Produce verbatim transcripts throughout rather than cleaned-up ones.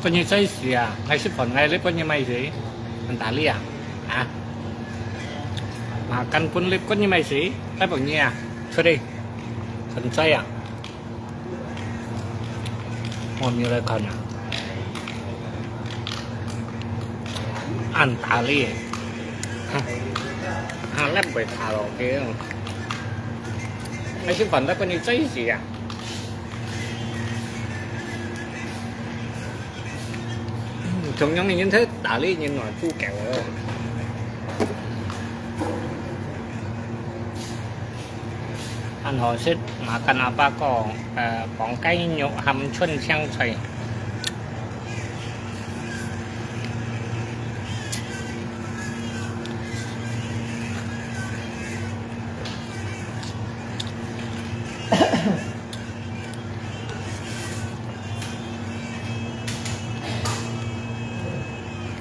Kau ni saya, ngai si pon ngai lip kau ni mai si, mentali ah, ah, makan pun lip kau ni mai si, kai pon ni ah, sorry, kon saya. 我没有来看啊。安达利，哈，啊，那不会差了，OK。还是反正跟你在一起呀。嗯，中央的人在打理人啊，猪狗啊。 恁好食，makan apa講，呃，講雞肉含春青菜。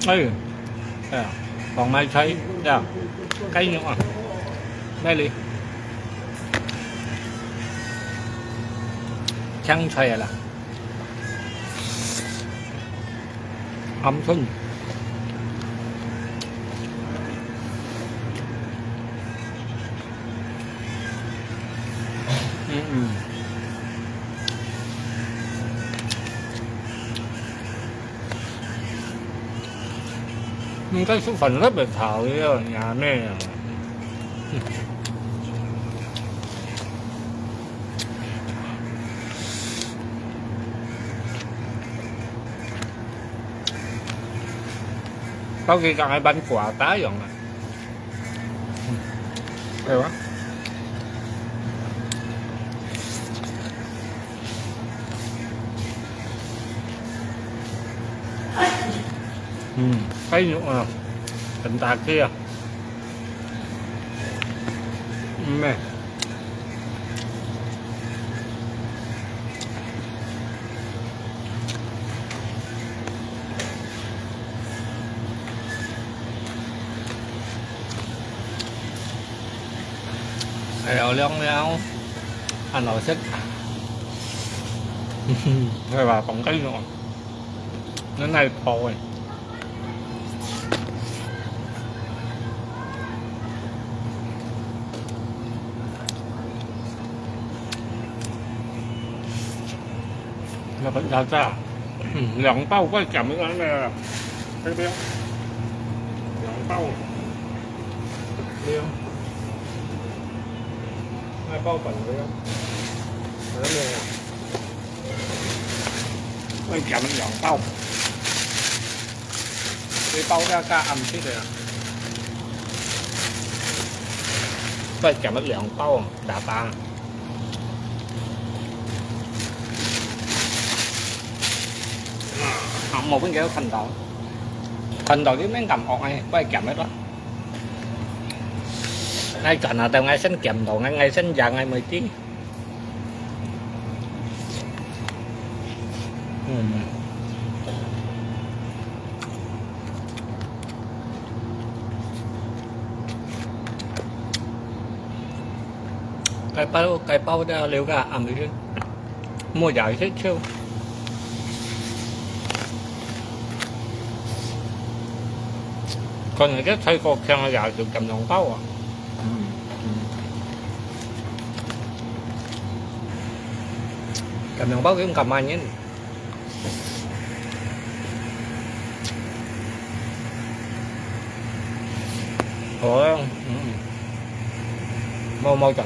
哎，哎呀，講買菜呀，雞肉啊，咩哩？青菜啊啦，鵪鶉。嗯嗯。 應該係飯粒个炒个，也咩啊？包佢講係燜瓜打樣啊！ 係啊。嗯，雞肉啊，很大隻啊。嗯咩？ 係啊，涼涼，恁好食。係吧，講雞肉，恁大泡誒。 那个炸炸，嗯，兩包快減一個那個，這邊兩包，對哦，那包粉對哦，還有沒有？快減兩包，這包要加暗色的啊，快減了兩包啊，打包。 啊，無分佢看到，看到你免咁惡誒，怪鹹个咯。𠊎轉啊，到𠊎先鹹到，𠊎，𠊎先揚，𠊎毋知。嗯。 該包，該包个了解，暗時去，莫也去食。可能這菜果香啊，也就鹹兩包啊。嗯，嗯。鹹兩包佢敢賣人？好啊，嗯，無，無講。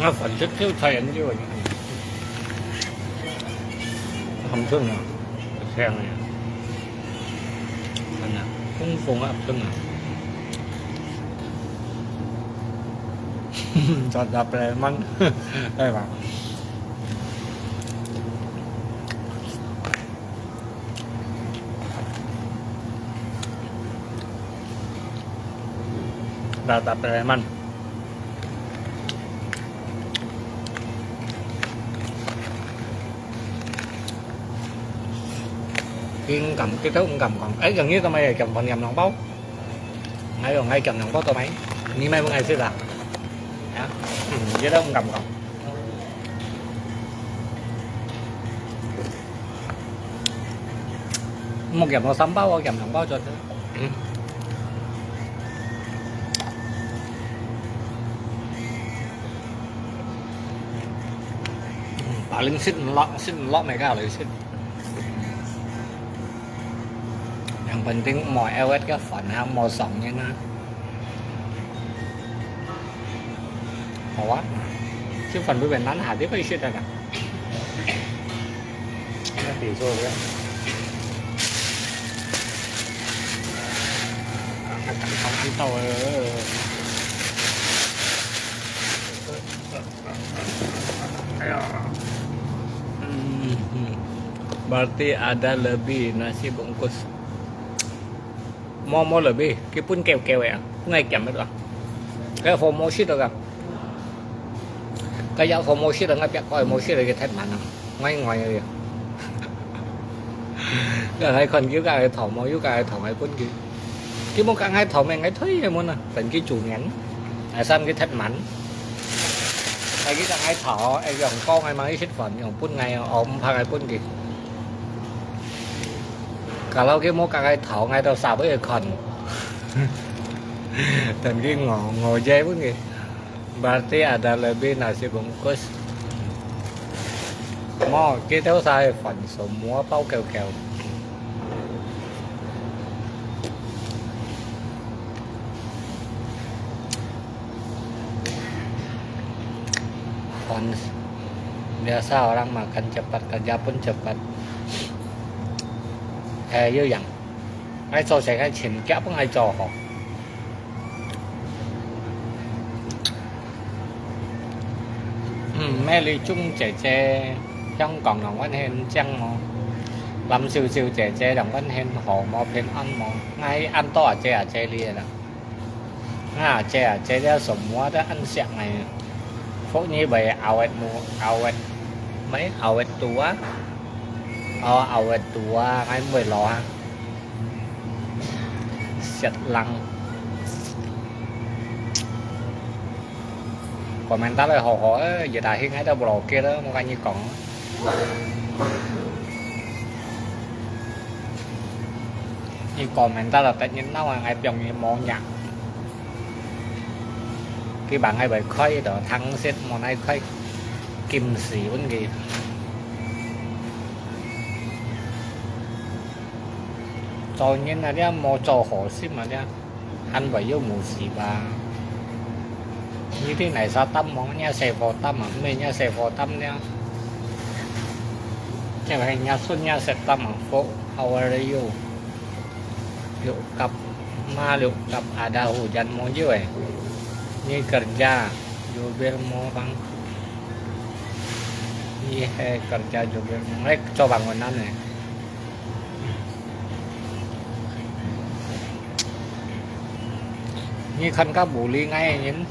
啊，反正就菜人就，很香啊，香啊，看啊，紅紅啊，香啊。Chọn đập lên măng. Đây mà. Đập lên măng. Ki ngam, ki thâu ngam kong. Ê, gần như tao mày kiểm phần nhầm lòng bao. Ngai yong ngai kiam nang bao tau mai. Ni mai ngai sit à? Hả? Ừ, vậy đó không cầm không? Một kiam nó sắm bao, kiam nang bao cho. Ừ. Bảo linh sit lọ, sit lọ mày cao lấy sit. Yang penting mò L S cái phần ha, mò sòng như na. Hổ á. Chứ phần với bên nắn hả tiếp hay shit ra cả. Nó tỉ rồi đấy. Ăn tàu. Berarti ada lebih nasi bungkus. Mò, mò lebih, ki pun kêu kêu à. Ngai kiam đó. Cái phô mô shit đó. Cái yao phô mô shit đó, ngai piak coi mô shit đó cái thét mặn à. Ngai ngai à. Cái hai con kêu cái thỏ mò, kêu cái thỏ ngai pun kêu. Ki mô kang hai thỏ mèng ngai thoi ya mô na, tần ki chủ nhắn. Ai san ki thét mặn. Ai ki kang hai thỏ, ai yong kong ai mang ki sit phần, yong pun ngai, om phang ai pun ki. Karaoke mô kang hai thỏ ngai tao sa bơi kon. Tần ki ngò, ngò dây pun ki. Berarti ada lebih nasi bungkus. Mò, ki thâu sa phần số mua bao kêu kêu. Phần biasa orang makan cepat, kerja pun cepat. Eh, yuk yang. Ai cho sẻ cái chuyện kia pun ai cho hò. Ừm, mẹ Lý Trung姐姐,香港同溫馨正無？Lâm Siu Siu姐姐同溫馨好無？平安無？𠊎恁多阿姐阿姐哩啦。啊，姐啊，姐了什麼都恁惜𠊎。福爾伯awet mu，awet，咩？Awet tua？哦，awet tua，𠊎毋會老啊。 Siat lang. Komentar來好好，誒，也大興還得無老結了，無跟你講。你komentar了，等你鬧啊，𠊎放你無影。佢把𠊎會開到ทั้งเซต，無奈開，金絲問佢。 做人啊，這無做好心啊，這還會有無事吧？你對哪儕擔無？若細貨擔啊，毋係若細貨擔了。這係若孫若媳擔啊，福，how are you？Yuk kap, ma yuk kap ada hujan無？有誒。你kerja，有bill無？你係kerja有bill無？誒，做bangunan誒。 你看个無理𠊎人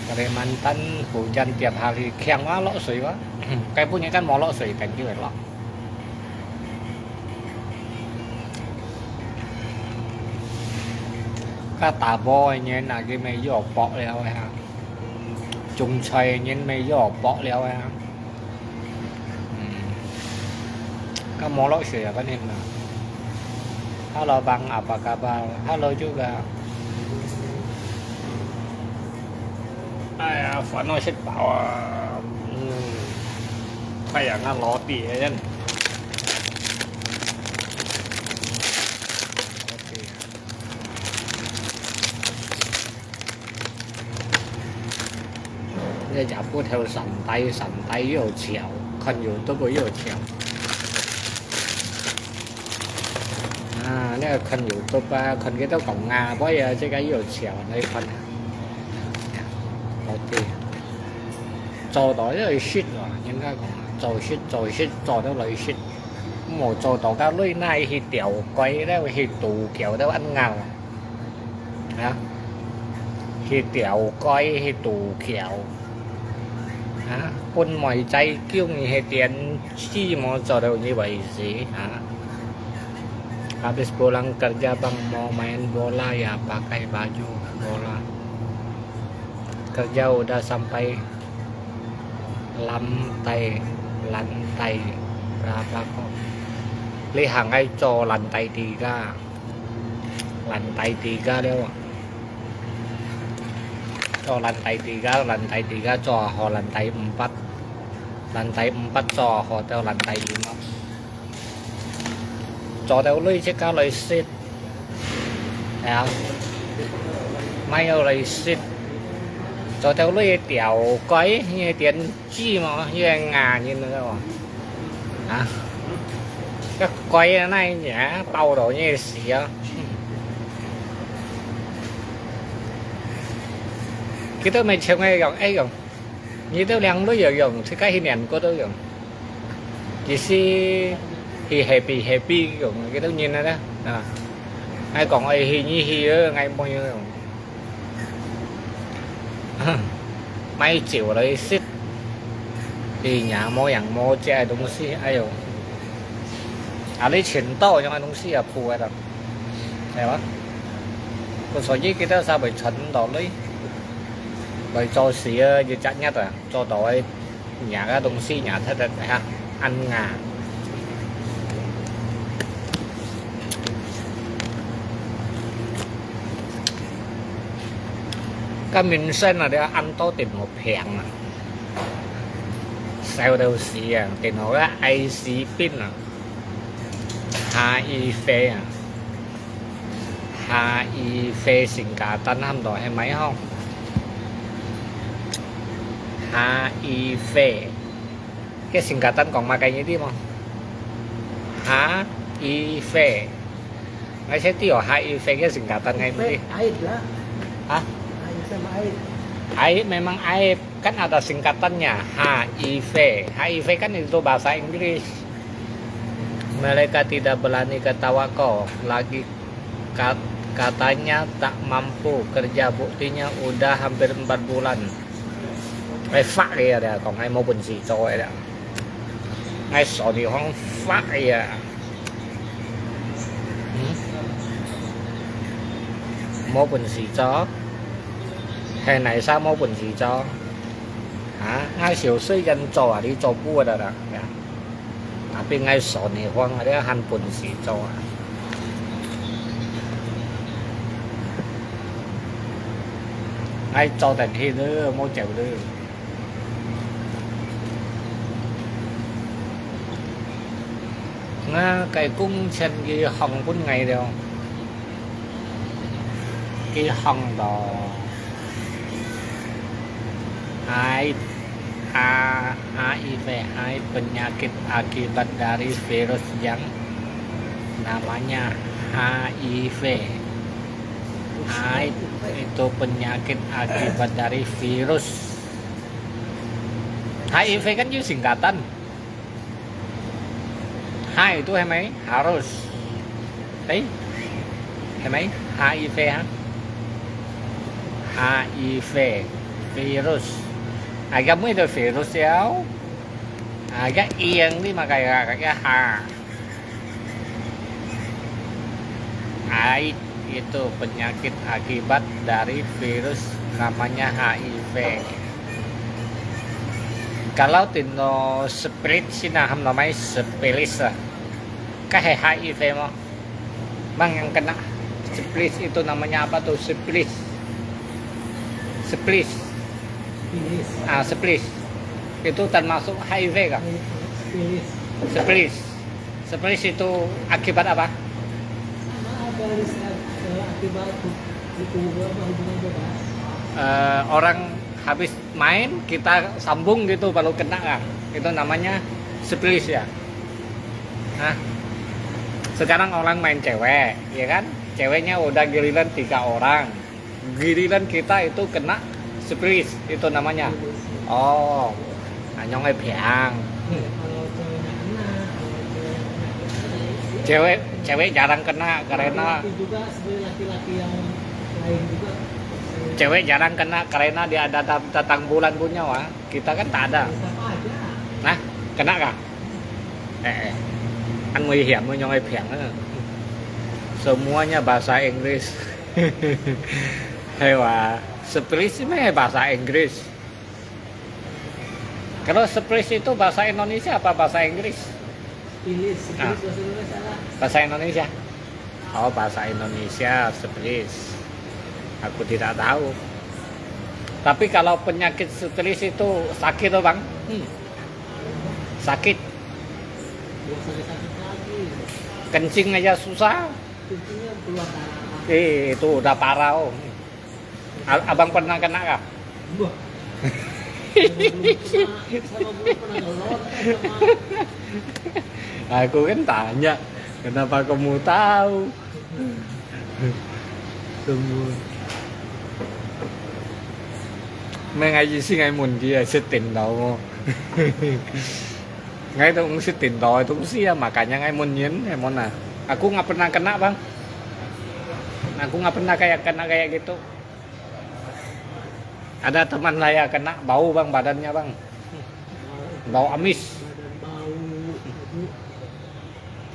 ，Kalimantan hujan tiap hari，強哇落水哇，該本日間無落水，等佢會落。該打包个人啊，佢乜又薄了啊，種菜个人乜又薄了啊。嗯，該無落水啊，該人啊。Halo Bang, apa kabar? Halo juga. 哎呀，煩到食飽啊！嗯，哎呀，那老底人。這家伙頭上戴上戴又潮，看YouTube又潮。啊，你看YouTube啊，看佢兜講啊，不過這個又潮，你看啊。OK，做到這個食啊，應該講做食做食做到來食，無做到該類那去釣雞，那去渡橋都恁硬啊。 啊，去釣雞，去渡橋，啊，分妹仔叫你去點指模做到你為止，啊。Habis pulang kerja bang mau main bola ya pakai baju bola. Kerja udah sampai lantai, lantai berapa kok？你行去做lantai tiga。 Lantai tiga了啊。做lantai tiga，lantai tiga做好lantai empat，lantai empat做好到lantai lima。做到累自家來食，係啊，買了來食。做到累釣雞，你點 指模，你个牙人了哦。啊，該雞啊，那你啊，包到你死啊！佢兜乜像个樣，哎樣，你兜兩類樣樣，自家去面過都樣。其實，he happy happy樣，佢兜人啊，啊，𠊎講愛去，你去啊，𠊎無樣樣。 買酒來食，哎呀，無樣無隻个東西，哎喲，啊，你尋到樣个東西也苦个啦，係吧？所以佢兜才會傳到來，來做事啊，一隻日啊，做到个 若个東西若忒忒哈，恁硬。該民生啊，這恁多電腦平啊，燒到死啊！電腦个I C pin啊，H I V啊。 H I V singkatan ham to，係無吼？H I V，該singkatan講麼个你知無？H I V，𠊎先知哦，H I V个singkatan𠊎毋知。Aib lah。啊？Aib sama aib。Aib memang aib，kan ada singkatannya，H I V。H I V kan itu bahasa Inggris。Mereka tidak berani ketawa kok lagi. Kat-, katanya tak mampu kerja, buktinya udah hampir empat bulan. 𠊎發个啊，講𠊎無本事做个啦。𠊎所地方發个啊。嗯？無本事做？係哪儕無本事做？啊？𠊎小細人做啊，你做不得啦。 Tapi𠊎所地方啊，這還本事做啊。𠊎做得起了，無走了。𠊎个工錢佢放分𠊎了。 佢放到，H I V，H I V penyakit akibat dari virus yang namanya H I V. H I V itu penyakit akibat dari virus. H I V kan有singkatan. H itu係無？Harus。誒，係無？H I V哈？H I V，virus。啊，該乜就virus了。啊，該英你嘛該个，該个哈。I Itu penyakit akibat dari virus namanya H I V. Kalau tino syphilis, Cina ham namanya syphilis lah. Kah H I V mo. Mang yang kena syphilis itu namanya apa tuh? Syphilis. Syphilis. Syphilis. Ah, syphilis. Itu termasuk H I V kah? Syphilis. Syphilis. Syphilis itu akibat apa? Sama ada, eh, akibat hu-, hu-, apa, hubungan bebas. Eh, orang habis main, kita sambung gitu, baru kena kan. Itu namanya syphilis ya. Nah, sekarang orang main cewek, ya kan? Ceweknya udah giliran tiga orang. Giliran kita itu kena syphilis, itu namanya. Oh, anyong ai piang. Cewek, cewek jarang kena karena cewek jarang kena karena dia ada datang bulan punya, wah. Kita kan tak ada. Nah, kena kah? Eh, eh. Kan nguy hiểm, anyong ai piang. Semuanya bahasa Inggris. Hai wah, syphilis meh bahasa Inggris. Kalau syphilis itu bahasa Indonesia apa bahasa Inggris? Syphilis, syphilis bahasa Indonesia lah. Bahasa Indonesia. Oh, bahasa Indonesia, syphilis. Aku tidak tahu. Tapi kalau penyakit syphilis itu sakit tuh, Bang? Hmm. Sakit. Bukan sakit-sakit lagi. Kencing aja susah. Kencingnya keluar darah. Eh, itu udah parah, oh. A-, abang pernah kena kah? Wah. Sama belum pernah, sama belum pernah ngelon, sama. Aku kan tanya, kenapa kamu tahu? Semua. Meh ngai意思，ngai問佢啊，識電腦無？Ngai都毋識電腦个東西啊，makanya ngai問人，係無啊？Aku nggak pernah kena, Bang. Aku nggak pernah kayak kena kayak gitu. Ada teman saya kena bau, Bang, badannya, Bang. Bau amis. Badan bau, aduh.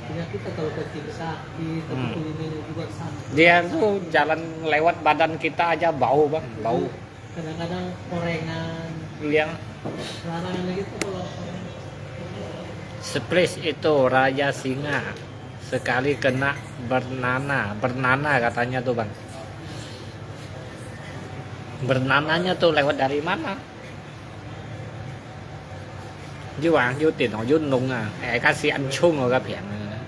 Penyakit atau kencing sakit, tapi Hmm. kulinernya juga sakit. Dia tuh jalan lewat badan kita aja bau, Bang, bau. Kadang-kadang korengan. Iya. Larangan lagi tuh kalau korengan. Syphilis itu Raja Singa. Sekali kena bernanah. Bernanah katanya tuh, Bang. Bernanahnya tuh lewat dari mana? 有啊，有電腦，有弄啊，哎，該時恁衝哦，該病啊。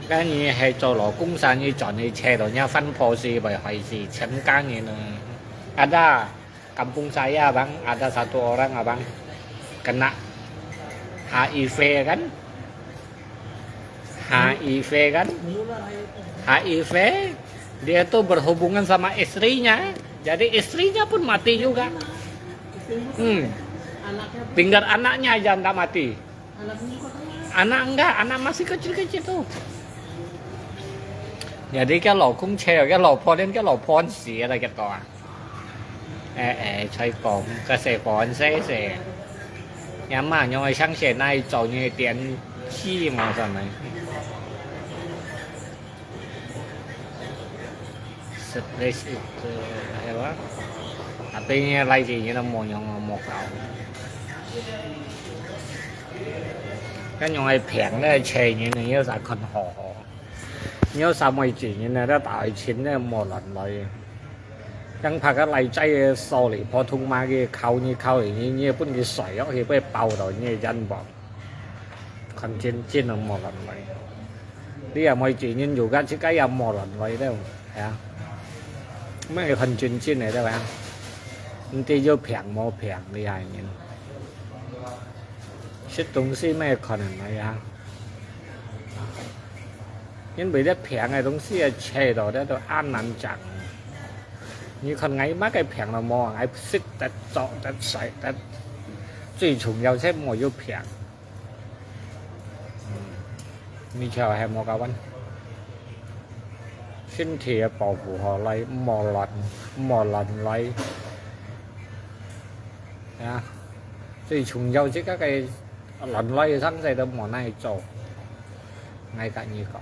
該你係做勞工啥，你轉去車到，你翻破事，會害死全家人啊。Ada kampung saya, Bang, ada satu orang, Abang, kena H I V kan. H I V kan. H I V, dia tuh berhubungan sama istrinya. Jadi istrinya pun mati juga. Hmm. Tinggal anaknya aja ndak mati. Anak enggak, anak masih kecil-kecil tuh. Jadi 个老公車，个老婆，連个老婆死了，結果啊。哎，哎，才講，个細婆很細細。也嘛，因為像現在做呢電視嘛，係咪？Stress itu, apa? Artinya lain sih, ini mau yang mau kau. Kan yang ai piang le, cai ni ni, ya sa kan ho ho. Ni sa mai ji ni, le ta ai chin le mo lan lai. Yang pa ka lai cai so li, po thung ma ki kau ni kau ni, ni pun ki soi yo, ki pe pau do ni jan bo. Kan chin chin mo lan lai. 你也毋會自然有个，自家也無亂來了，係啊。乜係很尊敬个，對吧？你知有平無平，你還人。食東西乜可能來啊。因為這平个東西啊，切到這都恁難講。你看𠊎麼个平都無，𠊎食得、著得、睡得，最重要係無有平。 嗯，你就係莫搞穩，身體个保護好來，莫亂，莫亂來。啊，最重要自家个亂來个生事都莫拿去做。𠊎甲你講，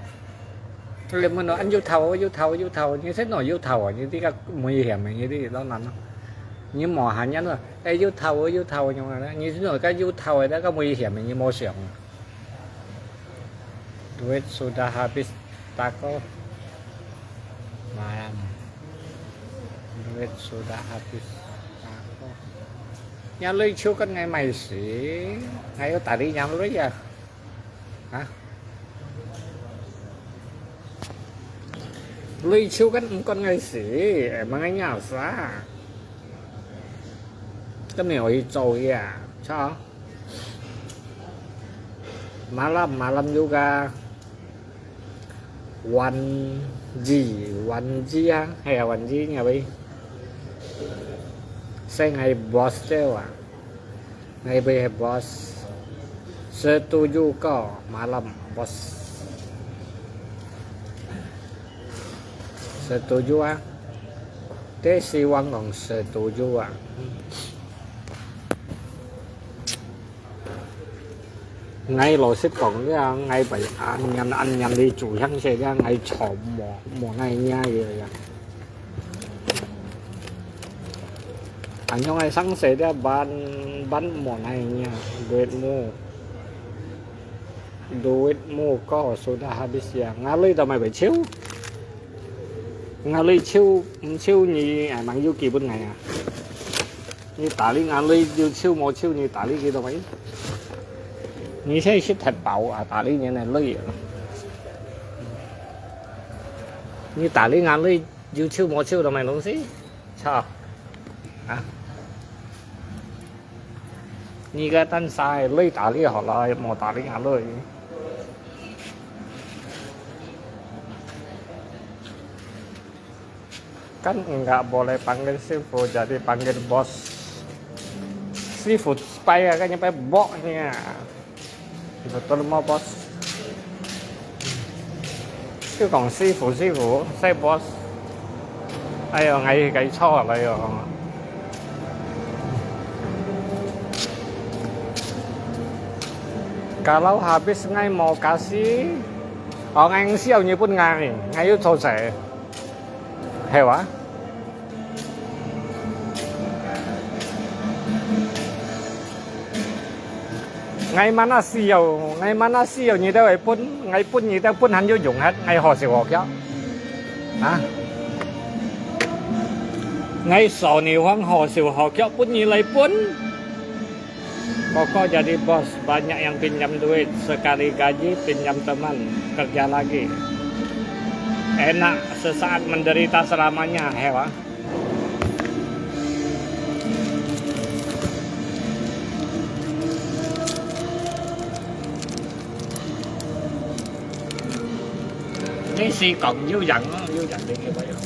你問我，啊，有頭，有頭，有頭，你先講有頭啊，你這個危險的，你這老難啊。你無閒人啊，哎，有頭啊，有頭啊，樣啊，你先講該有頭啊，那個危險的，你無想啊。Duit sudah habis tako. Malam. Duit sudah habis tako. Nya lui chhiu kan ngai mai si. Ngai có tali nya lui à. Hah? Lui chhiu kan kan ngai si. Emang ngai nya sa. Kan ngai oi chau ya. Chau. Malam, malam juga. Wan Ji, Wan Ji ha, hay Wan Ji nya bai. Sai ngai boss te wa. Ngai bai hai boss. Setuju ko malam boss. Setuju ah. Te si Wang Ong setuju ah. Ngai老實講呀，ngai bai安nian安nian li煮香些呀，ngai炒無無那樣个呀。安樣个生些个ban ban無那樣，duitmu duitmu ko sudah habis ya，ngai lui到mai bai chhiu，ngai lui chhiu，毋chhiu你，哎，mang有基本ngai啊。 你tali ngan lui有chhiu無chhiu，你tali佢做麼个？你先食忒飽啊，tali你个lui啊。你tali ngan lui有chhiu無chhiu做麼个東西？操！啊！你个單儕lui tali好了，無tali ngan lui。 Kan enggak boleh panggil sifu, jadi panggil bos. Sifu spy kan nyampe bok nya. Betul mo bos? Cứ 講師傅師傅，say boss。哎喲，𠊎該錯了喲。Kalau habis ngai mau kasih, oh ngai ngsiau nyi pun ngai, ngai yuk cho sai. Hay wa? Ngai mana siau, ngai mana siau nyi teo ai pun, ngai pun nyi teo pun han yuk dùng hat, ngai hò siu hò kiok. Ha? Ngai sò ni huang hò siu hò kiok pun nyi lai pun. Pokok jadi bos, banyak yang pinjam duit, sekali gaji pinjam teman, kerja lagi. Enak sesaat, menderita selamanya, hay wa? Ni si kong yu yang, yu yang ding yu yang.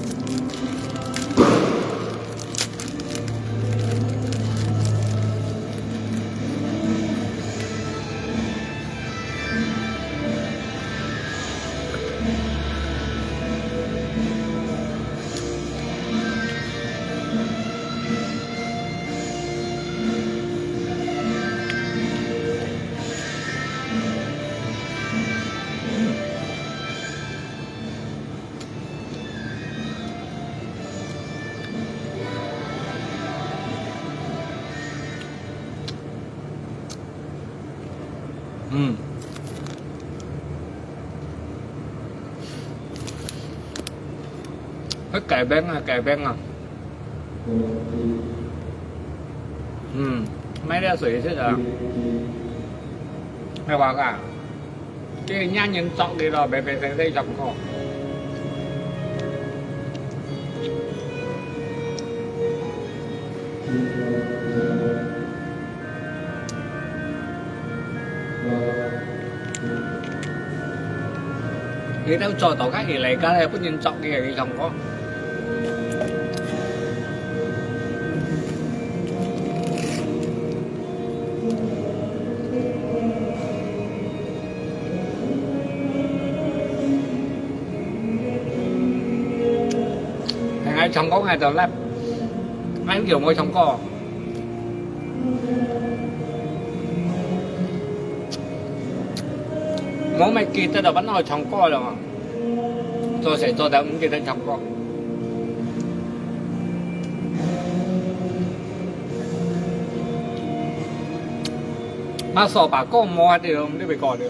嗯。佢改變啊，改變啊。嗯，買了水去啊。係話啊？ 這人人著个咯，白白生生上課。佢兜做到个，佢來个咧，本人著个，佢上課。 係𠊎唱歌𠊎就lap，𠊎又無唱歌。無乜記得了，本來唱歌了嘛。做事做得毋記得唱歌。啊，掃把講無啊，對，你袂講對。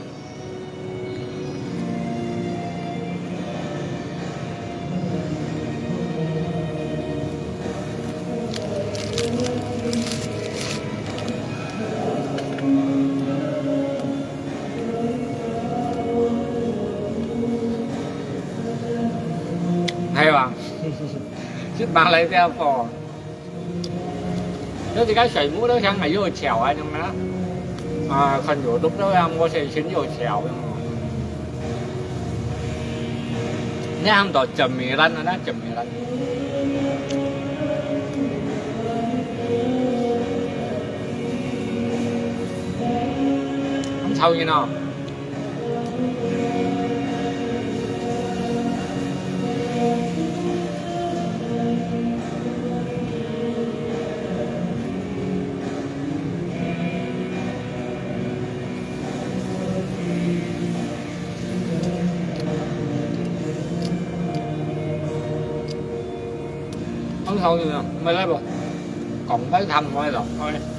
係吧？就馬來西亞貨。有一個水母都像係有橋啊，有無啊？啊，看YouTube都有，無寫成有橋，有無？你喊到Jembilan啊，那Jembilan。很吵人哦。 很吵人啊，買來無？講買談買咯，OK。